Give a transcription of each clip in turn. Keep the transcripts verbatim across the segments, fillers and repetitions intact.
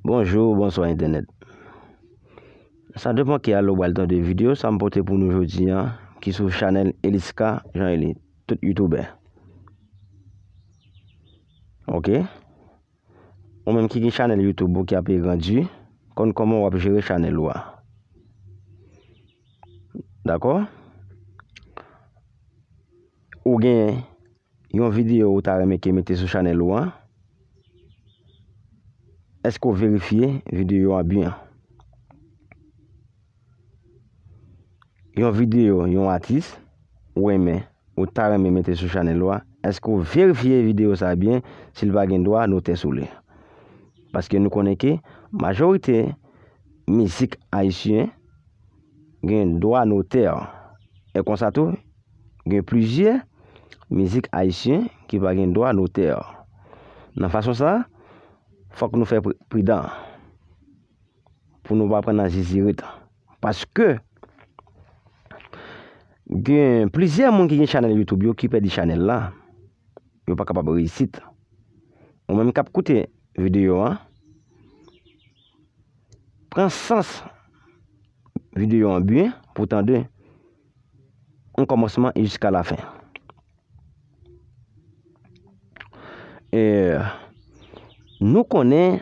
Bonjou, bonswa entènèt. Sa depan ki alò w pral tande videyo sa m pote pou nou jodi a, ki sou chanèl Eliska Jean Eli, tout youtubè. Oke? Ou menm ki gen chanèl YouTube ou ki ap grandi, konn kòman w ap jere chanèl ou a. Dakò? Ou gen yon videyo ou ta renmen ke mete sou chanèl ou an? Èske w verifye videyo a byen? Yon videyo yon atis ou renmen, ou ta renmen mete sou chanèl ou a, èske w verifye videyo sa a byen si l pa gen dwa notè sou li? Paske nou konnen ke majorite mizik ayisyen gen dwa notè. E konsa tou, gen plizyè mizik ayisyen ki pa gen dwa notè. Nan fason sa, fòk nou fè pri-, pridan pou nou pa pran nan zizirit. Paske gen plizyè moun ki gen chanèl YouTube yo ki pèdi chanèl la. Yo pa kapab reyisit. Ou menm k ap koute videyo an, pran sans videyo an byen pou tande yon kòmansman jiska lafen. E, nou konnen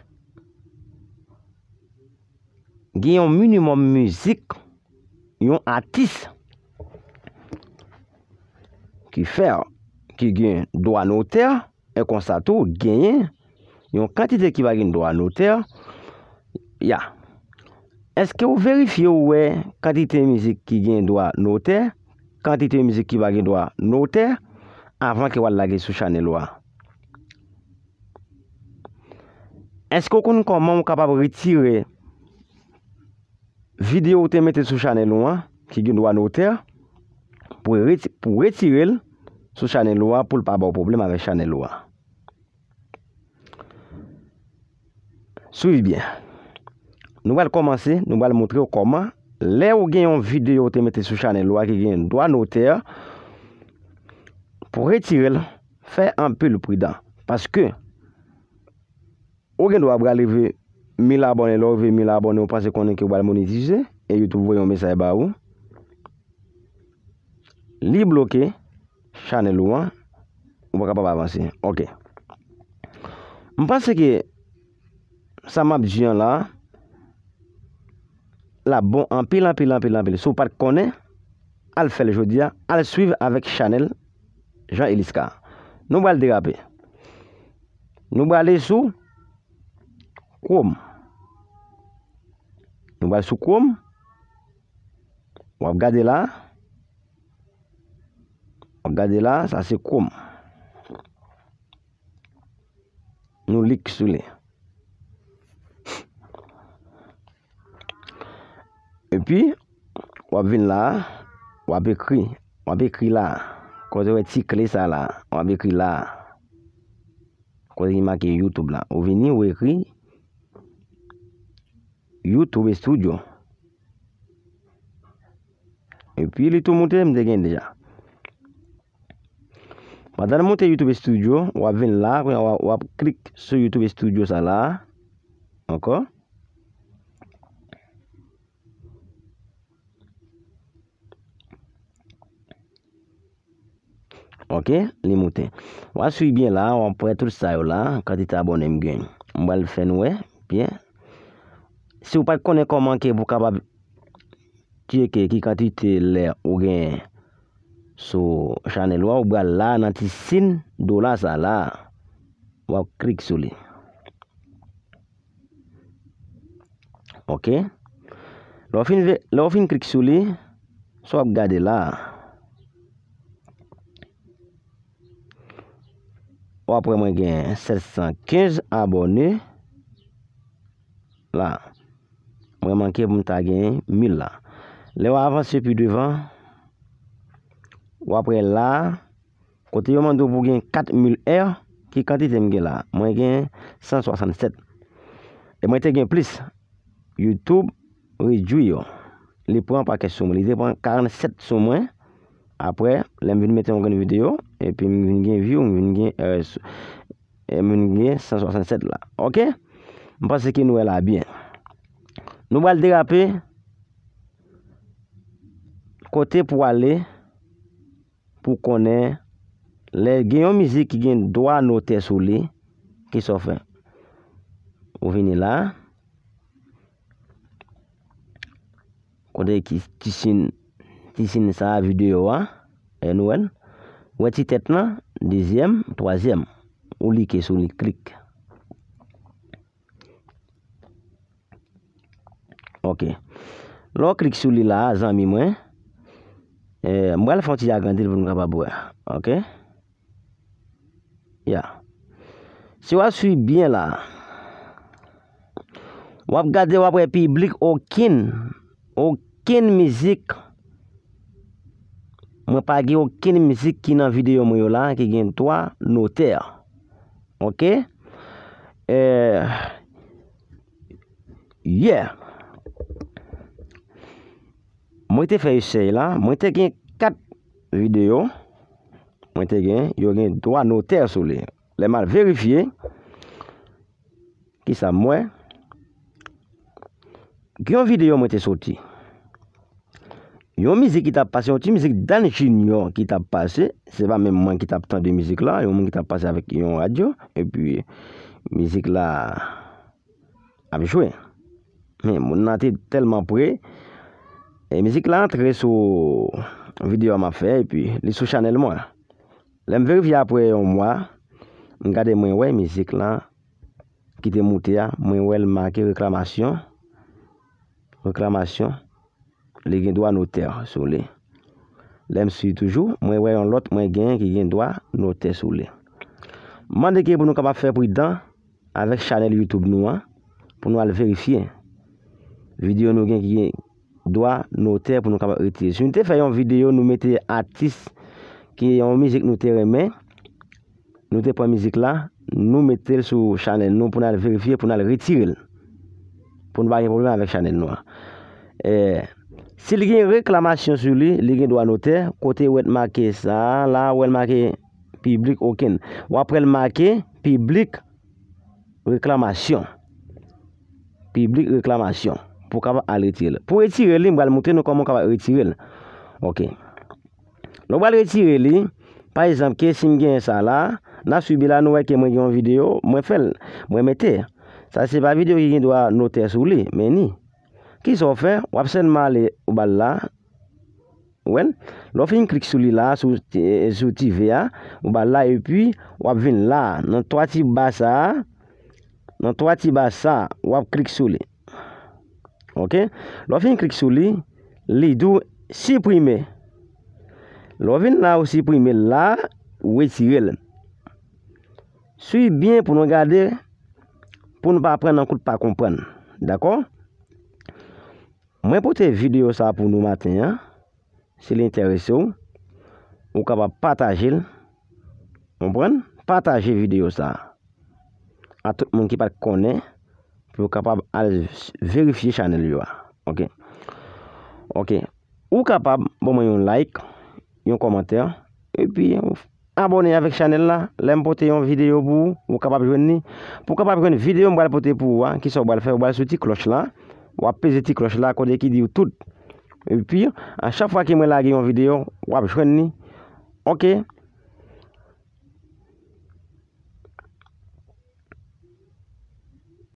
gen yon minimòm mizik yon atis ki fè, ki gen dwa notè, e konsa tou genyen yon kantite ki pa gen dwa notè. Ya. Èske w verifye w wè kantite mizik ki gen dwa notè, kantite mizik ki pa gen dwa notè, avan ke w al lage sou chanèl ou a? Èske w konn kòman w kapab retire videyo ou te mete sou chanèl ou an, ki gen dwa notè, pou reti-, pou retire l sou chanèl ou a, pou l pa ba w pwoblèm avèk chanèl ou a? Swiv byen. Nou pral kòmanse, nou pral montre w kòman, lè ou gen yon videyo ou te mete sou chanèl ou a ki gen dwa notè, pou retire l, fè anpil pridan. Paske, ou gen dwa pral rive mil abòne, lè w rive mil abòne, ou panse konnen ke w pral monetize, e YouTube voye yon mesaj ba ou. Li bloke chanèl ou an, ou pa kapab avanse. Oke. M panse ke sa m ap di an la, l ap bon anpil, anpil, anpil, anpil. Si w pa t konnen, al fè l jodi a, al swiv avèk chanèl Jean Eliska. Nou pral derape. Nou prale sou Chrome. Nou pral sou Chrome. W ap gade la. W ap gade la, sa se Chrome. Nou lik sou li. Epi, w ap vin la, w ap ekri, w ap ekri la. Kote w wè ti kle sa la, w ap ekri la. Kote ki make YouTube la. Ou vini, ou ekri YouTube Studio. Epi li tou moute, m te gen deja. Pandan l moute YouTube Studio, w ap vin la, kounye a w ap, w ap klik sou YouTube Studio sa la. Ankò. Oke, li moute. W a swiv byen la, w ap wè tout sa yo la, kantite abòne m gen. M pral fè n wè byen. Si w pa t konnen kòman ke pou w kapab tcheke ki kantite lè ou gen sou chanèl ou a, ou pral la nan ti siy dola sa la. W ap klik sou li. Oke. Lè w fin ve-, lè w fin klik sou li, sa w ap gade la. W ap wè mwen gen sèt san kenz abòne la. Mwen manke pou m ta gen mil la. Lè w avanse pi devan, w ap wè la, kote yo mande w pou gen kat mil è, ki kantite m gen la? Mwen gen san swasannsèt. E mwen te gen plis. YouTube redui yo. Li pran pakèt sou mwen. Li te pran karannsèt sou mwen. Apre, lè m vin mete yon grenn videyo, epi m vin gen view, m vin gen, euh, s-, e m vin gen san swasannsèt la. Oke? M panse ke nou wè la byen. Nou pral derape kote pou ale pou konnen lè gen yon mizik ki gen dwa notè sou li, kisa w fè? Ou vini la, kote ki ti sin, ti sin sa a, videyo a, e nou wè l. Ou wè ti tèt lan, dezyèm, twazyèm. Ou like sou li, klik. Ok. Lè w klik sou li la a, zanmi mwen, eh, m pral fè yon ti agrandi l pou nou kapab wè. Ok? Ya. Si w ap swiv byen la, w ap gade, w ap wè piblik okenn, okenn mizik. Mwen pa gen okenn mizik ki nan videyo mwen yo la ki gen dwa notè. Ok? Eh, yeah. Mwen te fè esèy la, mwen te gen kat videyo, mwen te gen, yo gen dwa notè sou li. Lè m al verifye, kisa m wè? Gen yon videyo mwen te soti. Yon mizik ki t ap pase, yon ti mizik Dan Junior ki t ap pase, se pa menm mwen ki t ap tande mizik la, yon moun ki t ap pase avèk yon radyo, epi mizik la ap jwe. Men moun nan te tèlman pre, e mizik la antre sou videyo a m ap fè, epi li sou chanèl mwen. Lè m verifye apre yon mwa, m gade mwen wè mizik la ki te moute a, mwen wè l make reklamasyon, reklamasyon, li gen dwa notè sou li. Lè m swiv toujou, mwen wè yon lòt mwen genyen ki gen dwa notè sou li. M mande ke pou nou kapab fè pridan avèk chanèl YouTube nou an, pou nou al verifye videyo nou gen ki gen dwa notè pou nou kapab retire. Si nou te fè yon videyo, nou mete atis ki yon mizik nou te renmen, nou te pran mizik la, nou mete l sou chanèl nou pou n al verifye, pou n al retire l. Pou nou pa gen pwoblèm avèk chanèl nou an. Eh, si li gen reklamasyon sou li, li gen dwa notè, kote w wè l make sa a, la, w wè l make piblik okenn. W ap wè l make piblik reklamasyon. Piblik reklamasyon. Pou w kapab al retire l. Pou retire li, m pral montre nou kòman w kapab retire l. Ok. Lè w pral retire li, pa egzanp, ke si m genyen sa la, n ap swiv la, nou wè ke mwen gen yon videyo, mwen fè l, mwen mete. Sa se pa videyo ki gen dwa notè sou li, men ni. Kisa w fè? W ap sèlman ale, ou ba l la, ou wè l? Lè w fin klik sou li la, sou, sou ti ve a, ou ba l la, epi w ap vin la, nan twa ti ba sa a, nan twa ti ba sa a, w ap klik sou li. Ok? Lè w fin klik sou li, li di w siprime. Lè w vin la, ou siprime l la, ou retire l. Swiv byen pou nou gade, pou nou pa pran nan kout pa konprann. Dakò? Mwen pote videyo sa pou nou maten an. Si li enterese w, ou kapab pataje l. Konprann? Pataje videyo sa a tout moun ki pa t konnen, pou yo kapab al verifye chanèl yo a. Ok. Ok. Ou kapab ban mwen yon like, yon kòmantè, epi abòne avèk chanèl la. Lè m pote yon videyo pou ou, ou kapab jwenn li. Pou w kapab jwenn videyo m pral pote pou ou a, kisa w pral fè? Ou pral sou ti klòch la, w ap peze ti klòch la, kote ki di w tout. Epi, a chak fwa ke mwen lage yon videyo, w ap jwenn li. Ok,